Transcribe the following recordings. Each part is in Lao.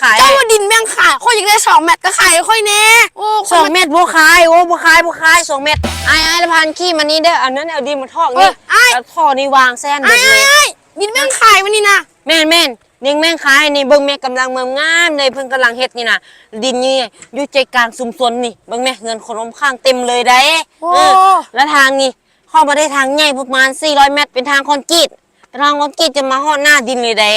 ຂາຍ ເຈົ້າວ່າດິນແບ່ງຂາຍ ຂ້ອຍຢາກໄດ້ສອງແມັດ ກໍຂາຍໃຫ້ຂ້ອຍແດ່. ໂອ້ ສອງແມັດບໍ່ຂາຍ. ໂອ້ ບໍ່ຂາຍ ບໍ່ຂາຍ ສອງແມັດ. ອ້າຍ ອ້າຍລະພັນ ຂີ່ມານີ້ເດີ. ອັນນັ້ນເອົາດິນມາຖອກນີ້ ເອີ ອ້າຍ ແລ້ວທໍ່ນີ້ວາງໃສ່ຫັ້ນເບິດເລີຍ. ອ້າຍ ອ້າຍ ອ້າຍ ດິນແບ່ງຂາຍມັນນີ້ນະ. ແມ່ນໆ ດິນແບ່ງຂາຍນີ້. ເບິ່ງແມ່ ກຳລັງເມີມງາມເລີຍ ເພິ່ນກຳລັງເຮັດນີ້ນະ. ດິນນີ້ຢູ່ໃຈກາງຊຸມຊົນນີ້ ເບິ່ງແມ່ ເຮືອນຄົນລ້ອມຂ້າງເຕັມເລີຍໃດ໋. ໂອ້ ເອີ ແລ້ວທາງນີ້ ເຂົ້າມາໄດ້ທາງໃຫຍ່ປະມານສີ່ຮ້ອຍແມັດ ເປັນທາງຄອນກຣີດ ເປັນທາງຄອນກຣີດ ຈະມາຮອດໜ້າດິນເລີຍໃດ໋.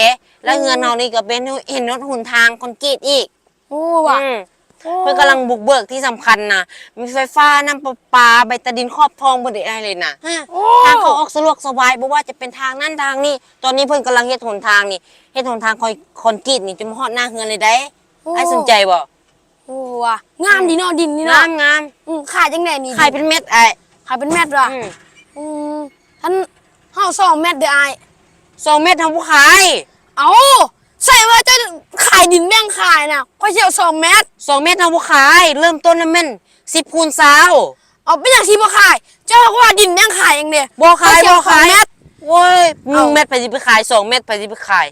ແລ້ວເຮືອນເຮົານີ້ກໍເປັນ ເຫັນຮອດຫົນທາງຄອນກຣີດອີກ. ໂອ້ ວ່າ ອືມ ໂອ້ ເພິ່ນກຳລັງບຸກເບີກ ທີ່ສຳຄັນນະ ມີໄຟຟ້າ ນ້ຳປະປາ ໃບຕາດິນຂອບທອງເບິດເລີຍນະ. ໂອ້ ທາງເຂົ້າອອກສະດວກສະບາຍ ບໍ່ວ່າຈະເປັນທາງນັ້ນທາງນີ້. ຕອນນີ້ເພິ່ນກຳລັງເຮັດຫົນທາງນີ້ ເຮັດຫົນທາງຄອນ ຄອນກຣີດນີ້ ຈະມາຮອດໜ້າເຮືອນເລີຍໃດ໋. ໂອ້ ອ້າຍສົນໃຈບໍ່? ໂອ້ ວ່າງາມ ອືມ ດີເນາະ ດິນນີ້ເນາະ. ງາມ ງາມ. ອືມ ຂາຍຈັ່ງໃດນີ້? ຂາຍເປັນແມັດອ້າຍ. ຂາຍເປັນແມັດຫວາ? ອືມ ອືມ ຄັນເຮົາສອງແມັດເດີອ້າຍ. ສອງແມັດເຮົາບໍ່ຂາຍ. ເອົ້າ ໃສ່ວ່າເຈົ້າຂາຍດິນແບ່ງຂາຍນະ ຂ້ອຍຊິເອົາສອງແມັດ. ສອງແມັດເຮົາບໍ່ຂາຍ. ເລີ່ມຕົ້ນນະແມ່ນສິບຄູນຊາວ. ເອົາ ເປັນຫຍັງຊິບໍ່ຂາຍ? ເຈົ້າວ່າດິນແບ່ງຂາຍຫຍັງເດ? ບໍ່ຂາຍ ບໍ່ຂາຍ. ໂອ້ຍ ໜຶ່ງແມັດໃຜຊິໄປຂາຍ? ສອງແມັດໃຜຊິໄປຂາຍ?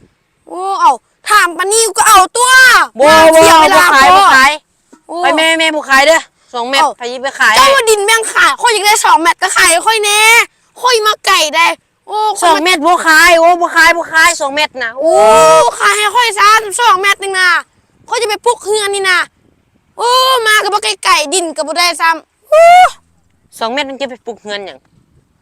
ໂອ້ ເອົາ ຖາມປານນີ້ກໍເອົາຕົວະ. ບໍ່ ບໍ່ ບໍ່ຂາຍ ບໍ່ຂາຍ. ໂອ້ ໄປແມ່ ແມ່ບໍ່ຂາຍເດີ ສອງແມັດ ເອົ້າ ໃຜຊິໄປຂາຍ? ເຈົ້າວ່າດິນແບ່ງຂາຍ ຂ້ອຍຢາກໄດ້ສອງແມັດ ກໍຂາຍໃຫ້ຂ້ອຍແດ່ ຂ້ອຍມາໄກໃດ໋. ໂອ້ ສອງແມັດບໍ່ຂາຍ. ໂອ້ ບໍ່ຂາຍ ບໍ່ຂາຍ ສອງແມັດນະ. ໂອ້ ໂອ້ ຂາຍໃຫ້ຂ້ອຍຊະ ສອງແມັດໜຶ່ງນະ ຂ້ອຍຈະໄປປຸກເຮືອນນີ້ນະ. ໂອ້ ມາກໍບໍ່ໄກໆ ດິນກໍບໍ່ໄດ້ຊ້ຳ. ໂອ້ ສອງແມັດມັນຈະໄປປຸກເຮືອນຫຍັງ?